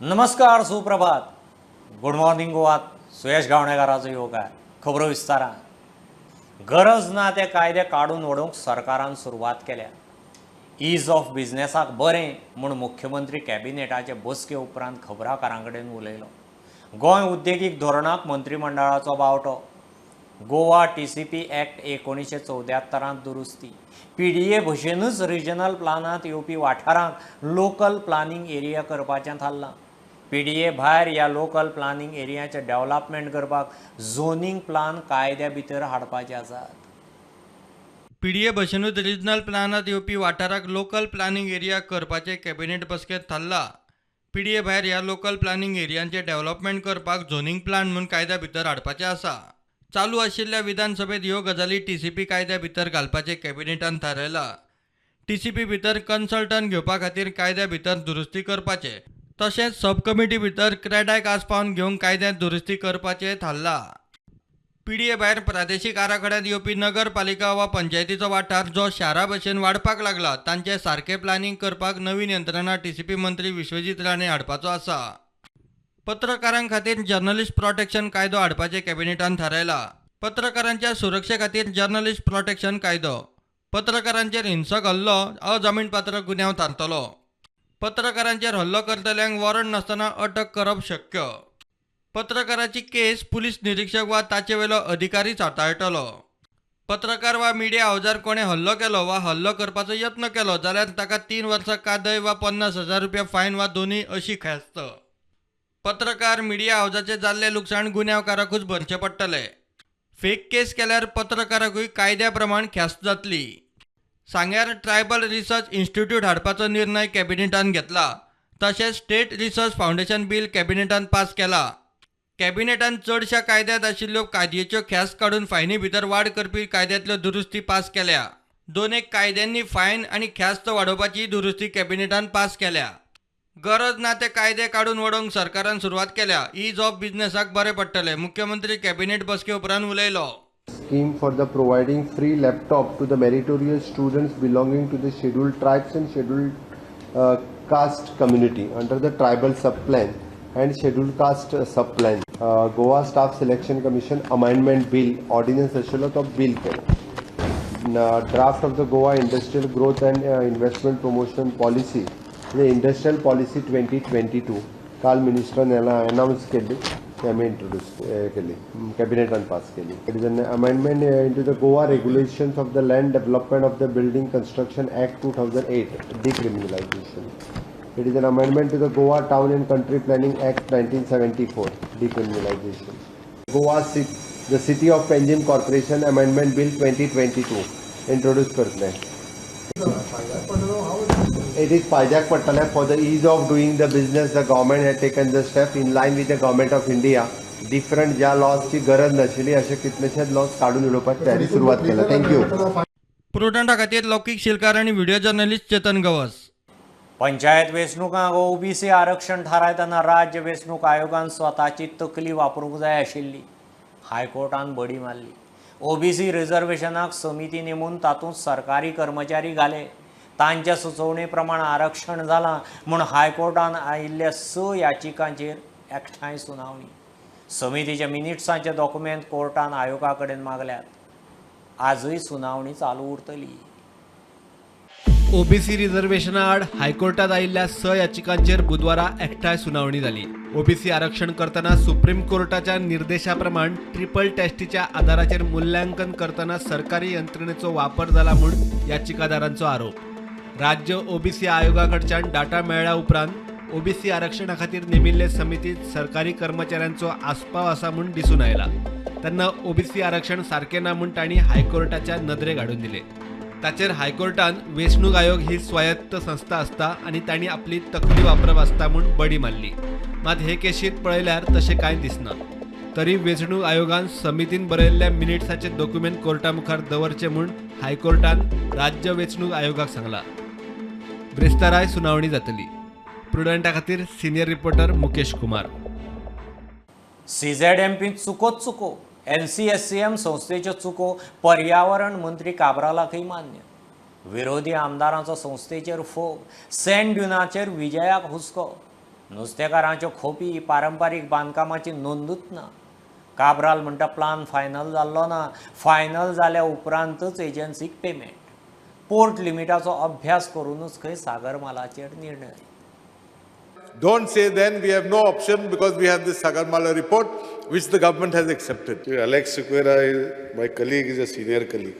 नमस्कार, सुप्रभात, good morning Goa. सुयश गावणेकाराचो येवकार खबरो विस्तारान. गरज ना ते कायदे काडून उडोवंक सरकारान सुरवात केल्या. ईज ऑफ बिझनेसाक बरें म्हूण मुख्यमंत्री कॅबिनेटाचे बसके उपरांत खबराकारां कडेन उलयलो. गोंय उद्देगीक धोरणाक मंत्रीमंडळाचो बावटो. गोवा टीसीपी ॲक्ट 1974त दुरुस्ती. पीडीए भशेनूच रिजनल प्लानांत येवपी वाठारांक लोकल प्लानींग एरिया करपाचें थारलां. पीडीए भायर ह्या लोकल प्लानींग एरियाचें डेव्हलपमेंट करपाक झोनींग प्लान कायद्या भितर हाडपाचे आसात. पीडीए भशेनूच रिजनल प्लानांत येवपी वाठाराक लोकल प्लानींग एरिया करपाचें कॅबिनेट बसकेंत थारलां. पीडीए भायर ह्या लोकल प्लानींग एरियांचें डेव्हलपमेंट करपाक झोनींग प्लान म्हूण कायद्या भितर हाडपाचें आसा. चालू आशिल्ल्या विधानसभेत ह्यो गजाली टीसीपी कायद्या भितर घालपाचें कॅबिनेटान थारायलां. टीसीपी भितर कन्सल्टंट घेवपा खातीर कायद्या भितर दुरुस्ती करपाचें तशेंच सब कमिटी भितर क्रेडायक आसपावन घेवंक कायद्यांत दुरुस्ती करपाचें थारलां. पीडीए भायर प्रादेशीक आराखड्यांत येवपी नगरपालिका वा पंचायतीचो वाठार जो शारा भशेन वाडपाक लागला तांचें सारकें प्लानींग करपाक नवीन यंत्रणा टीसीपी मंत्री विश्वजीत राणे हाडपाचो आसा. पत्रकारां खातीर जर्नलिस्ट प्रोटेक्शन कायदो हाडपाचें कॅबिनेटान थारायलां. पत्रकारांच्या सुरक्षे खातीर जर्नलिस्ट प्रोटेक्शन कायदो. पत्रकारांचेर हिंसक हल्लो अजामीनपात्र गुन्यांव थारतलो. पत्रकारांचेर हल्लो करतल्यांक वॉरंट नासतना अटक करप शक्य. पत्रकाराची केस पुलीस निरीक्षक वा ताचे वयलो अधिकारीच हाताळटलो. पत्रकार वा मिडिया हावजार कोणें हल्लो केलो वा हल्लो करपाचो यत्न केलो जाल्यार ताका 3 वर्सां कादय वा 50,000 रुपया फायन वा दोनूय अशी ख्यास्त. पत्रकार मिडिया हावजाचें जाल्लें लुकसाण गुन्यांवकाराकूच भरचें पडटलें. फेक केस केल्यार पत्रकाराकूय कायद्या प्रमाण ख्यास्त जातली. सांग्यार ट्रायबल रिसर्च इन्स्टिट्यूट हाडपाचो निर्णय कॅबिनेटान घेतला. तशेंच स्टेट रिसर्च फावंडेशन बील कॅबिनेटान पास केला. कॅबिनेटान चडश्या कायद्यांत आशिल्ल्यो कादयेच्यो ख्यास्त काडून फायनी भितर वाड करपी कायद्यांतल्यो दुरुस्ती पास केल्या. 2 एक कायद्यांनी फायन आनी ख्यास्त वाडोवपाची दुरुस्ती कॅबिनेटान पास केल्या. गरज ना ते कायदे काडून वडोवंक सरकारान सुरवात केल्या. ईज ऑफ बिझनेसाक बरें पडटलें, मुख्यमंत्री कॅबिनेट बसके उपरांत उलयलो. Scheme for the providing free laptop to the meritorious students belonging to the scheduled tribes and scheduled caste community under the tribal sub plan and scheduled caste sub plan. Goa Staff Selection Commission Amendment Bill Ordinance आशिल्लो तो bill केलो. Draft of the Goa Industrial Growth and Investment Promotion Policy, म्हणजे Industrial Policy 2022 काल मिनिस्टरान अनावन्स केल्ली, ती आमी introduce केली, कॅबिनेटान pass केली. It is an amendment into the Goa Regulations of the Land Development of the Building Construction Act 2008, decriminalisation. It is an amendment to the Goa Town and Country Planning Act 1974, decriminalisation. Goa the City of Panjim Corporation Amendment Bill 2022 introduce करतले. It is फायद्याक पडटलें. For the ease of doing the business, the government had taken the step in line with the Government of India. Different ज्या लॉजची गरज नाशिल्ली अशे कितलेशेच lodge काडून उडोवपाक तयारी सुरवात केल्या. Thank you. प्रुडंटा खातीर लौकीक शिलकार आनी व्हिडिओ जर्नलिस्ट चेतन गवस. पंचायत वेंचणुकांक ओबीसी आरक्षण थारायतना राज्य वेंचणूक आयोगान स्वताची तकली वापरूंक जाय आशिल्ली. हायकोर्टान बडी मारली. ओबीसी रिझर्वेशनाक समिती नेमून तातूंत सरकारी कर्मचारी घाले. तांच्या सुचोवणे प्रमाण आरक्षण जालां म्हूण हायकोर्टान आयिल्ल्या 6 याचिकांचेर एकठांय सुनावणी. समितीच्या मिनिट्सांचे डॉक्युमेंट कोर्टान आयोगा कडेन मागल्यात. आजूय सुनावणी चालू उरतली. ओबीसी रिझर्वेशना आड हायकोर्टात आयिल्ल्या 6 याचिकांचेर बुधवारा एकठांय सुनावणी जाली. ओबीसी आरक्षण करतना सुप्रीम कोर्टाच्या निर्देशा प्रमाण ट्रिपल टेस्टीच्या आदाराचेर मूल्यांकन करतना सरकारी यंत्रणेचो वापर जाला म्हूण याचिकादारांचो आरोप. राज्य ओबीसी आयोगाकडच्यान डाटा मेळ्ळ्या उपरांत ओबीसी आरक्षणा खातीर नेमिल्ले समितीत सरकारी कर्मचाऱ्यांचो आस्पाव आसा म्हूण दिसून आयला. तेन्ना ओबीसी आरक्षण सारकें ना म्हूण तांणी हायकोर्टाच्या नदरेक हाडून दिलें. ताचेर हायकोर्टान वेंचणूक आयोग ही स्वायत्त संस्था आसता आनी तांणी आपली तकली वापरप आसता म्हूण बडी मारली. मात हे केशींत पळयल्यार तशें कांय दिसना. तरी वेंचणूक आयोगान समितीन बरयल्ल्या मिनिट्साचे डॉक्युमेंट कोर्टा मुखार दवरचे म्हूण हायकोर्टान राज्य वेंचणूक आयोगाक सांगला. ब्रेस्ताराय सुनावणी जातली. प्रुडंटा खातीर सिनियर रिपोर्टर मुकेश कुमार. सीझेडएमपींत चुकोच चुको. एनसीएससीएम संस्थेच्यो चुको पर्यावरण मंत्री काब्रालाकय मान्य. विरोधी आमदारांचो संस्थेचेर फोग. सँड ड्युनाचेर विजयाक हुस्को. नुस्तेकारांच्यो खोपी पारंपारीक बांदकामाची नोंदूच ना. काब्राल म्हणटा प्लान फायनल जाल्लो ना, फायनल जाल्या उपरांतच एजन्सीक पेमेंट. पोर्ट लिमिटाचो अभ्यास करूनच खंय सागर मालाचेर निर्णय. Don't say then we have no option because we have this Sagarmala report which the government has accepted. Alex Sequeira, my colleague, is a senior colleague.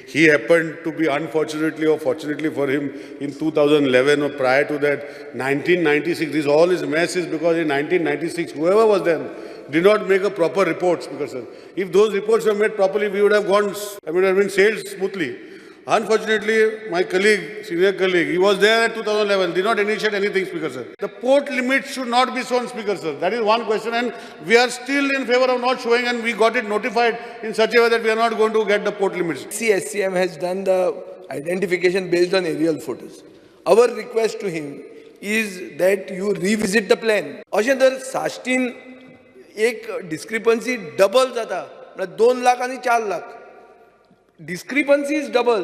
He happened to be, unfortunately or fortunately for him, in 2011 or prior to that, 1996, this all is mess is because in 1996, whoever was then, did not make a proper reports. Because if those reports were made properly, we would have gone, I mean, have been sailed smoothly. Unfortunately, my colleague, senior colleague, he was there at 2011, did not initiate anything, Speaker sir. The port limit should not be shown, Speaker sir. That is one question, and we are still in favor of not showing, and we got it notified in such a way that we are not going to get the port limits. CSCM has done the identification based on aerial photos. Our request to him is that you revisit the plan. अशें जर साश्टीन एक discrepancy double जाता, म्हळ्यार 2 लाख आनी 4 lakh. Discrepancy is double.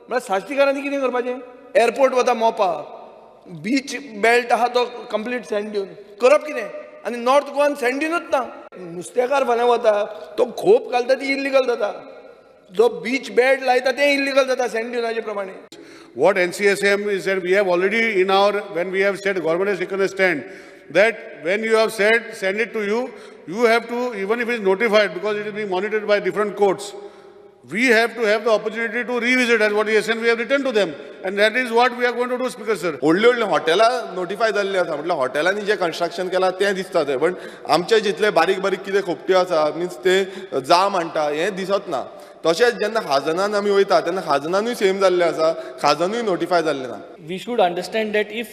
म्हळ्यार साश्टीकारांनी कितें करपाचें? Airport वता मोपा, बीच बेल्ट आहा तो कंप्लीट सँड ड्यून, करप कितें? आनी नॉर्थ गोवान सँड ड्यूनूच ना. नुस्तेकार फाल्यां वता तो खोप घालता ती इल्लिगल जाता, जो बीच बेल्ट लायता तें इल्लिगल जाता सँड ड्यूनाचे प्रमाणे. What NCSM is said, we have already in our, when we have said, government has taken a stand that when you have said, send it to you, you have to, even if it is notified, because it is being monitored by different courts, we have to have the opportunity to revisit, as what he has said, we have written to them, and that is what we are going to do, Speaker sir. व्हडली व्हडली हॉटेलां notify जाल्ली आसा, म्हटल्यार हॉटेलांनी जें construction केलां तें दिसता थंय, पण आमचे जितले बारीक बारीक कितें खोपट्यो आसा, मिन्स ते जाम हाडटा हें दिसत ना. तशेंच जेन्ना खाजनान आमी वयता तेन्ना खाजनानूय सेम जाल्लें आसा, खाजनूय नोटिफाय जाल्लें ना. We should understand that if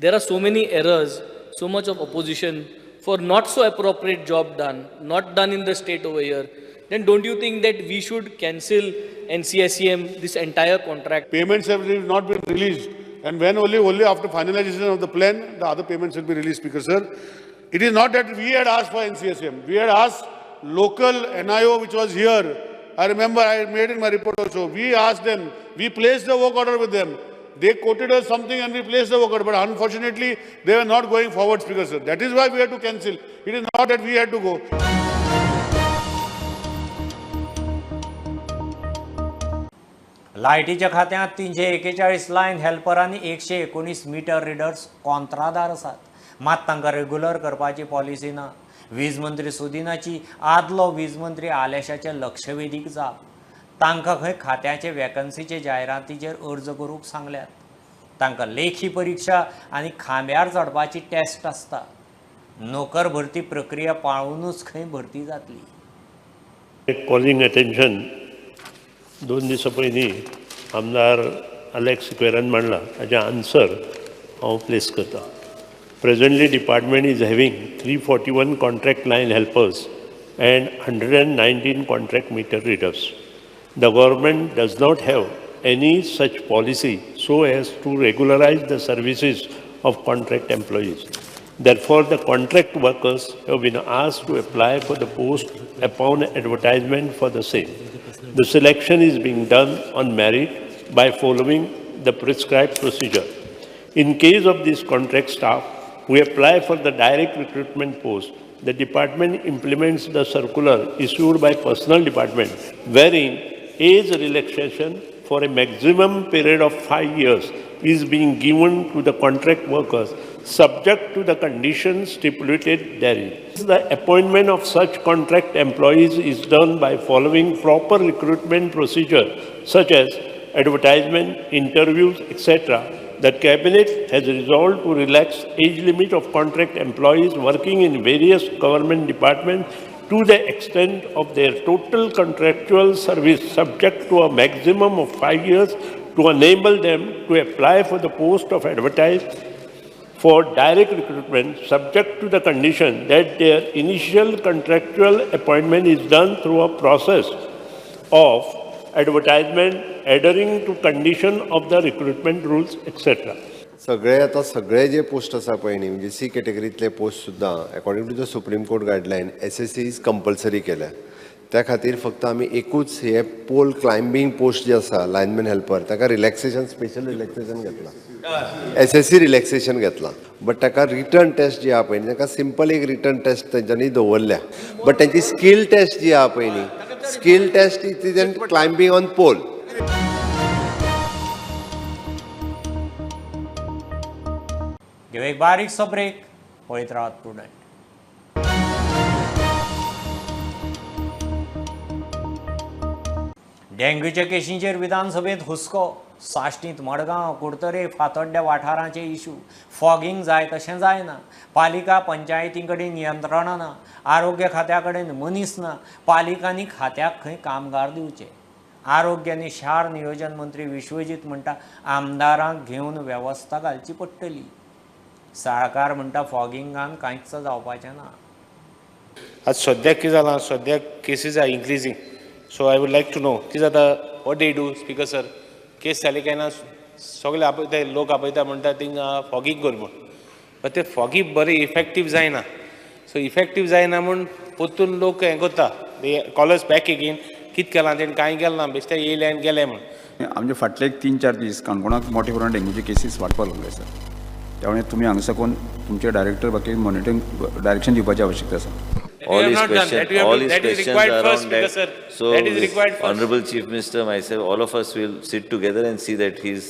there are so many errors, so much of opposition for not so appropriate job done, not done in the state over here, then don't you think that we should cancel NCSEM, this entire contract? Payments have not been released, and when only after finalization of the plan, the other payments will be released, Speaker sir. It is not that we had asked for NCSEM. We had asked local NIO which was here. I remember I made in my report also. We asked them, we placed the work order with them. They quoted us something and we placed the work order, but unfortunately they were not going forward, Speaker sir. That is why we had to cancel. It is not that we had to go. लायटीच्या खात्यांत 341 line helper आनी 119 metre readers कॉंत्रादार आसात, मात तांकां regular करपाची policy ना. वीज मंत्री सुदिनाची आदलो वीज मंत्री आलेशाचे लक्षवेधीक जाप. तांकां खंय खात्याचे वेकन्सीचे जायरातीचेर अर्ज करूंक सांगल्यात. तांकां लेखी परिक्षा आनी खांब्यार चडपाची टेस्ट आसता. नोकर भरती प्रक्रिया पाळूनच खंय भरती जातली. कॉलिंग अटेन्शन 2 दिसां पयलीं आमदार अलेक्स सिक्वेरान मांडला, ताचें आन्सर हांव प्लेस करता. Presently department is having 341 contract line helpers and 119 contract meter readers. The government does not have any such policy so as to regularize the services of contract employees. Therefore, the contract workers have been asked to apply for the post upon advertisement for the same. The selection is being done on merit by following the prescribed procedure. In case of these contract staff who apply for the direct recruitment post, the department implements the circular issued by personnel department, wherein age relaxation for a maximum period of 5 years is being given to the contract workers subject to the conditions stipulated therein. The appointment of such contract employees is done by following proper recruitment procedure such as advertisement, interviews, etc. The Cabinet has resolved to relax age limit of contract employees working in various government departments to the extent of their total contractual service subject to a maximum of 5 years to enable them to apply for the post of advertised for direct recruitment subject to the condition that their initial contractual appointment is done through a process of advertisement adhering to condition of the recruitment rules, etc. सगळे आता सगळे जे post आसा पळय न्ही, म्हणजे C कॅटेगरीतले post सुद्दां according to the Supreme Court guideline SSC is compulsory केल्या. त्या खातीर फक्त आमी एकूच हे पोल क्लायम्बींग पोस्ट जे आसा लायनमॅन हेल्पर ताका रिलॅक्सेशन, स्पेशल रिलॅक्सेशन घेतला. एसएससी रिलॅक्सेशन घेतलां, बट ताका रिटर्न टेस्ट जी आहा पळय न्ही, ताका सिंपल एक रिटर्न टेस्ट तेंच्यांनी दवरल्या, बट तेंची स्कील टेस्ट जी आहा पळय न्ही, skill test it is an climbing on pole. घेवया एक बारीकसो ब्रेक, पळयत रावात प्रुडंट. डेंग्यूच्या केशींचेर विधानसभेंत हुस्को. साश्टींत मडगांव, कुडतरे, फातोड्ड्या वाठारांचे इशू. फॉगिंग जाय तशें जायना, पालिका पंचायती कडेन नियंत्रणां ना, आरोग्य खात्या कडेन मनीस ना, पालिकांनी खात्याक खंय कामगार दिवचे. आरोग्य आनी शार नियोजन मंत्री विश्वजीत म्हणटा आमदारांक घेवन वेवस्था घालची पडटली. साळकार म्हणटा फॉगिंगान कांयच जावपाचें ना. आज सद्याक कितें जालां, सद्याक cases are increasing. So I would like to know कितें जाता, what they do speaker sir. Case जाली काय ना सगळे आपयता, लोक आपयता म्हणटा थिंगा फॉगींग कर म्हूण, बट ते फॉगी बरें इफेक्टीव जायना. सो इफेक्टीव जायना म्हूण परतून लोक हें करता, they call us back again, कितें केलां तेणें, कांय केलें ना, बेश्टे येयले आनी गेले म्हूण. आमचे फाटले एक 3-4 दीस काणकोणांत मोठे प्रमाणात डेंग्यूचे केसीस वाडपाक लागले आसा. त्यामुळे तुमी हांगा साकून तुमचे डायरेक्टर बाकी मॉनिटरींग डायरेक्शन दिवपाची आवश्यकता आसा. All his questions, all his questions are around that. So, Honorable Chief Minister, myself, all of us will sit together and see that his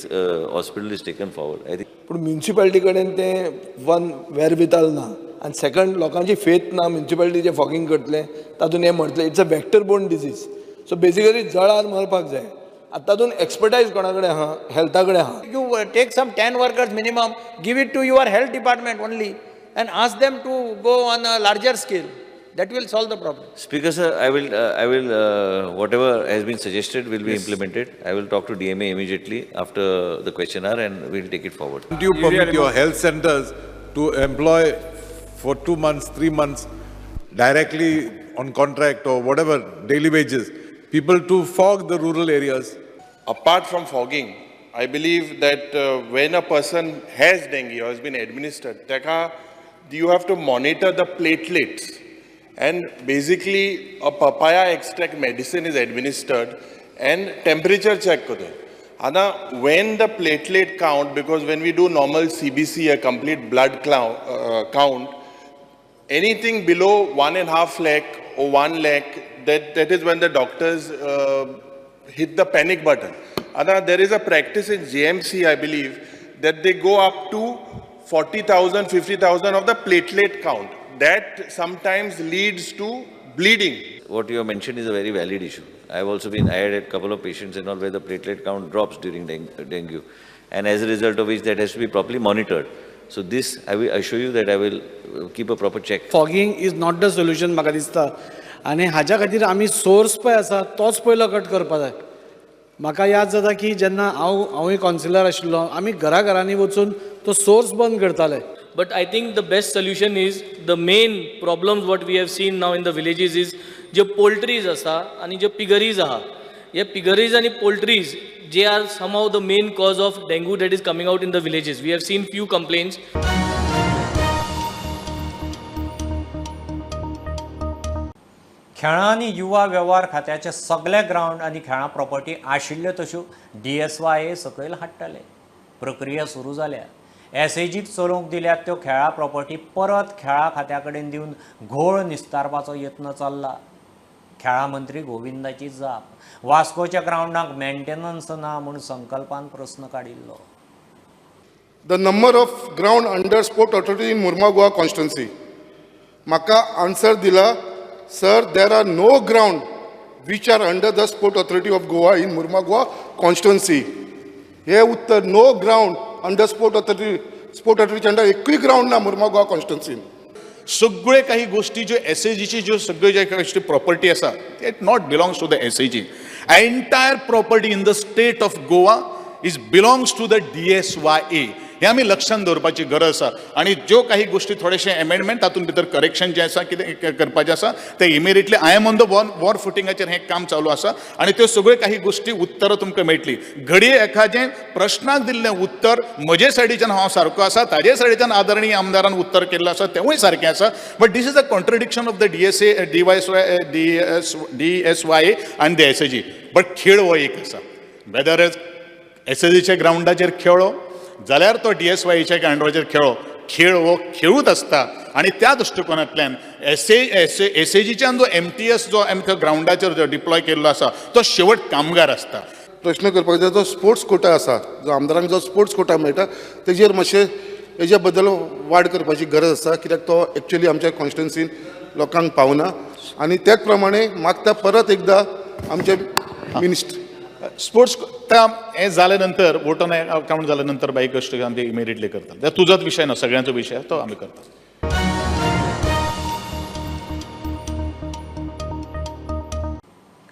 hospital is taken forward. I think. पूण municipality कडेन तें one वेरविताल ना, आनी second लोकांची faith ना municipality जे fogging करतलें तातूंत हें मरतलें. It's a vector borne disease. So basically जळार मरपाक जाय. आतां तातूंत एक्सपर्टायज कोणा कडेन आहा, हेल्था कडेन आहा. You take some 10 workers minimum, give it to your health department only and ask them to go on a larger scale. That will solve the problem. Speaker sir, I will, whatever has been suggested will be implemented. I will talk to DMA immediately after the question hour and we will take it forward. Do you permit your health centers to employ for 2 months, 3 months directly on contract or whatever, daily wages, people to fog the rural areas? Apart from fogging, I believe that when a person has dengue or has been administered, you have to monitor the platelets. And basically, a papaya extract medicine is administered and temperature check karte. Ana, when the platelet count, because when we do normal CBC, a complete blood count, anything below 1.5 lakh or 1 lakh, that is when the doctors hit the panic button. Ana, there is a practice in JMC, I believe, that they go up to 40,000, 50,000 of the platelet count. That sometimes leads to bleeding. What you have mentioned is a very valid issue. I have also been, I had a couple of patients and all where the platelet count drops during dengue, and as a result of which that has to be properly monitored. So this, I will assure you that I will keep a proper check. Fogging is not the solution, म्हाका दिसता. आनी हाज्या खातीर आमी source पळय आसा तोच पयलो कट करपा जाय. म्हाका याद जाता की जेन्ना हांवूय कावन्सिलर आशिल्लो, आमी घरा घरांनी वचून तो सोर्स बंद करताले. But I think the best solution is, the main problems what we have seen now in the villages is J poultries आसा आनी जे piggeries आहा, हे piggeries आनी poultries J are somehow the main cause of dengue that is coming out in the villages. We have seen few complaints. खेळां आनी युवा वेव्हार खात्याचे सगळे ग्रावंड आनी खेळां प्रॉपर्टी आशिल्ल्यो तश्यो DSYA सकयल हाडटले. प्रक्रिया सुरू जाल्या. एसएजीक चलोवंक दिल्यात त्यो खेळां प्रॉपर्टी परत खेळां खात्या कडेन दिवन घोळ निस्तारपाचो यत्न चल्ला. खेळां मंत्री गोविंदाची जाप. वास्कोच्या ग्रावंडाक मेंटेनन्स ना म्हूण संकल्पान प्रस्न काडिल्लो. The number of ground under sport authority in Mormugao constituency. म्हाका आन्सर दिला, sir there are no ground which are under the sport authority of Goa in Mormugao constituency. हे उत्तर, no ground under sport authority, sport ऑथॉरिटीच्या under एकूय ground ना मुर्मा गोवा कॉन्स्टिट्युन्सीन. सगळे काही गोष्टी ज्यो एसएजीची ज्यो सगळ्यो ज्यो गोष्टी प्रॉपर्टी आसा, it not belongs to the SAG. Entire property in the state of Goa is belongs to the DSYA. हे आमी लक्षांत दवरपाची गरज आसा. आनी ज्यो काही गोष्टी थोडेशे एमेंडमेंट तातूंत भितर करेक्शन जें आसा कितें करपाचें आसा तें immediately I am on the war फुटिंगाचेर हें काम चालू आसा आनी त्यो सगळ्यो काही गोष्टी उत्तरां तुमकां मेळटली. घडये एखादें प्रश्नाक दिल्लें उत्तर म्हजे सायडीच्यान हांव सारको आसा, ताजे सायडीच्यान आदरणीय आमदारान उत्तर केल्लें आसा तेंवूय सारकें आसा. But this is a contradiction of the DSA DSYA आनी the SAG. But खेळ हो एक आसा, वेदर एसएजीच्या ग्रावंडाचेर खेळ्ळो जाल्यार तो डीएसवायच्या अंडराचेर खेळो खेळ हो खेळूच आसता. आनी त्या दृश्टिकोनांतल्यान एसएजीच्यान जो एमटीएस जो आमच्या ग्रावंडाचेर जो डिप्लॉय केल्लो आसा तो शेवट कामगार आसता. प्रश्न करपाक जाय, जो स्पोर्ट्स कोटा आसा, जो आमदारांक जो स्पोर्ट्स कोटा मेळटा तेजेर मातशें हेजे बद्दल वाड करपाची गरज आसा, कित्याक तो एक्चुअली आमच्या कॉन्स्टिट्युन्सीन लोकांक पावना. आनी त्याच प्रमाणे मागता परत एकदा आमचे मिनिस्टर स्पोर्ट्स त्या हें जाले नंतर वोटन अकावंट जाले नंतर बाई कश्ट आमी इमिडिएटली करतात. तुजोच विशय ना, सगळ्यांचो विशय तो आमी करतात.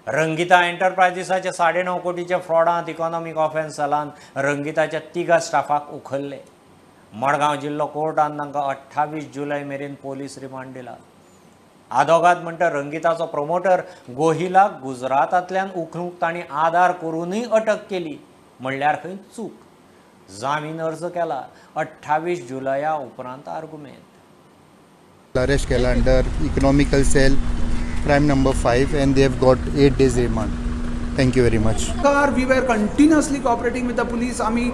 रंगिता एंटरप्रायजीसाच्या 9.5 कोटीच्या फ्रॉडांत इकॉनॉमिक ऑफेन्स सेलान रंगिताच्या 3 स्टाफाक उखल्ले. मडगांव जिल्लो कोर्टान तांकां 28 जुलय मेरेन पोलीस रिमांड दिला. आदोगाद म्हणटा रंगिताचो प्रमोटर गोहिलाक गुजरातांतल्यान उखलूंक तांणी आदार करूनय अटक केली म्हणल्यार खंय चूक. जामीन अर्ज केला. 28 जुलया उपरांत आर्गुमेंत. अरेस्ट केला under economical cell crime number 5 and they have got 8 days remand. Thank you very much. We were continuously cooperating with the police. आमी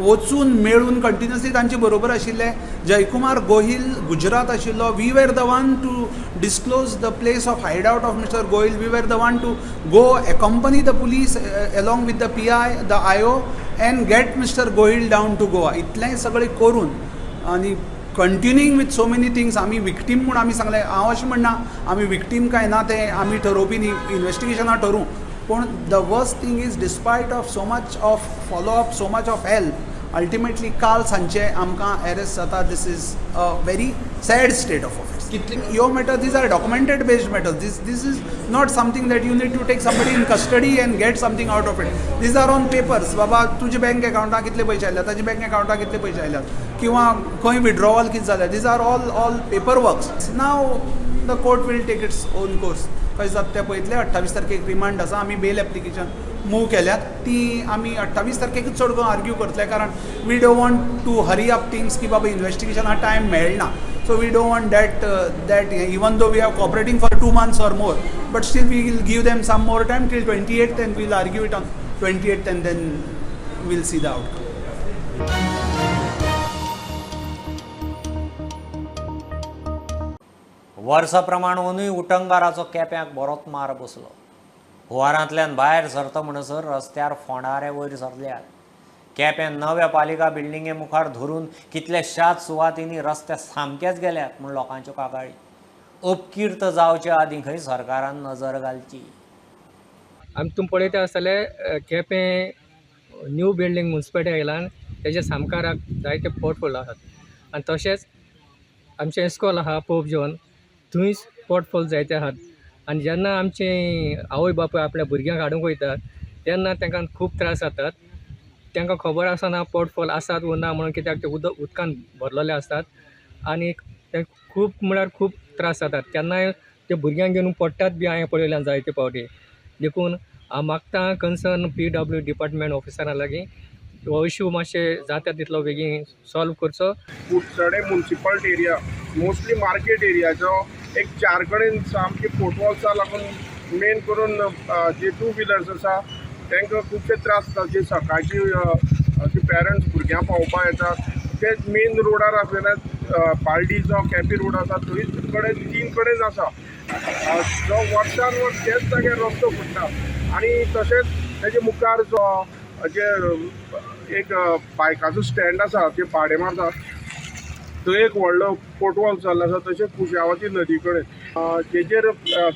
वचून मेळून कंटिन्युअसली तांचे बरोबर आशिल्ले. जयकुमार गोहिल गुजरात आशिल्लो. We were the one to disclose the place of hide out of Mister Gohil. We were the one to go accompany the police along with the PI, the IO and get Mister Gohil down to Goa. इतलें सगळें करून आनी continuing with so many things आमी victim म्हूण आमी सांगलें. हांव अशें म्हणना आमी विक्टीम काय ना तें आमी ठरोवपी न्ही, इन्वेस्टिगेशनां ठरोवं. पूण the worst thing is despite of so much of follow up, so much of help, ultimately काल सांजचे आमकां एरेस्ट जाता. This is a very sad state of affairs. ह्यो matter these are documented based matters. This is not something that you need to take somebody in custody and get something out of it. These are on papers. बाबा तुजे bank अकावंटाक कितले पयशे आयल्यात, ताजे bank अकावंटाक कितले पयशे आयल्यात, किंवा खंय विड्रॉवल कितें जालें, these are all paper works. Now the court will take its own course. कशें जाता तें पळयतले. 28 तारखेक रिमांड आसा. आमी बेल एप्लिकेशन मूव केल्यात ती आमी 28 तारखेकूच चड करून आर्ग्यू करतले, कारण we don't want to hurry up things की बाबा इन्वेस्टिगेशनाक टायम मेळना. So we don't want that even though we are cooperating for 2 months or more, but still we will give them some more time till 28th and we will argue it on 28th and then we will see the outcome. वर्सा प्रमाण अंदूय उटंगाराचो केप्यांक बरोच मार बसलो. हुवारांतल्यान भायर सरता म्हणसर रस्त्यार फोंडारे वयर सरल्यात. केप्यां नव्या पालिका बिल्डिंगे मुखार धरून कितल्याशाच सुवातींनी रस्ते सामकेच गेल्यात म्हूण लोकांच्यो कागाळी. अपकीर्त जावचे आदीं खंय सरकारान नजर घालची. आमी तुमी पळयता आसतले Quepem new building municipality Ayalaan तेज्या सामकाराक जायते पोटफोल आसात आनी तशेंच आमचें इस्कॉल आहा पोप जॉन थंयच पोटफोल जायते आहात. आनी जेन्ना आमचे आवय बापूय आपल्या भुरग्यांक हाडूंक वयतात तेन्ना तांकां खूब त्रास जातात. तांकां खबर आसना पोटफोल आसात वो ना म्हणून, कित्याक ते उदकान भरलेले आसतात आनी ते खूब म्हळ्यार खूब त्रास जातात. केन्नाय ते भुरग्यांक घेवन पडटात बी हांवें पळयल्यान जायते फावटी. देखून हांव मागता कन्सर्न PW department ऑफिसरा लागीं हो इशू मातशें जाता तितलो बेगीन सॉल्व करचो. कुडचडे मुन्सिपालिटी एरिया मोस्टली मार्केट एरियाचो एक 4 कडेन सामकी पोटवॉल्सा लागून मेन करून जे 2 व्हिलर्स आसा तांकां खुबशे त्रास जाता. जे सकाळची जे पेरंट्स भुरग्यांक पावोवपाक येतात ते मेन रोडार आसलेल्यान पालडी जावं केपी रोड आसा थंयच कडेन 3 कडेन आसा जो वर्सान वर्स त्याच जाग्यार रस्तो फुट्टा. आनी तशेंच तेजे मुखार जो जे एक बायकाचो स्टँड आसा ते भाडें मारता थंय एक व्हडलो पोटवॉल जाल्लो आसा. तशेंच कुशावती नदी कडेन जेचेर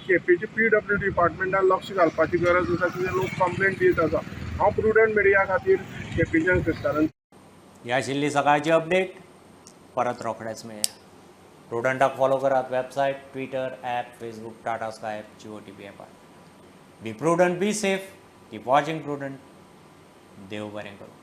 केपेची PW डिपार्टमेंटान लक्ष घालपाची गरज आसा. कित्याक लोक कंप्लेन दित आसा. हांव प्रुडंट मिडिया खातीर केपेच्यान क्रिस्तान. ही आशिल्ली सकाळची अपडेट. परत रोखडेच मेळया. प्रुडंटाक फॉलो करात website, Twitter, app, Facebook, Tata Sky app, Jio TV ऍपार. Be prudent, be safe, keep watching Prudent. देव बरें करूं.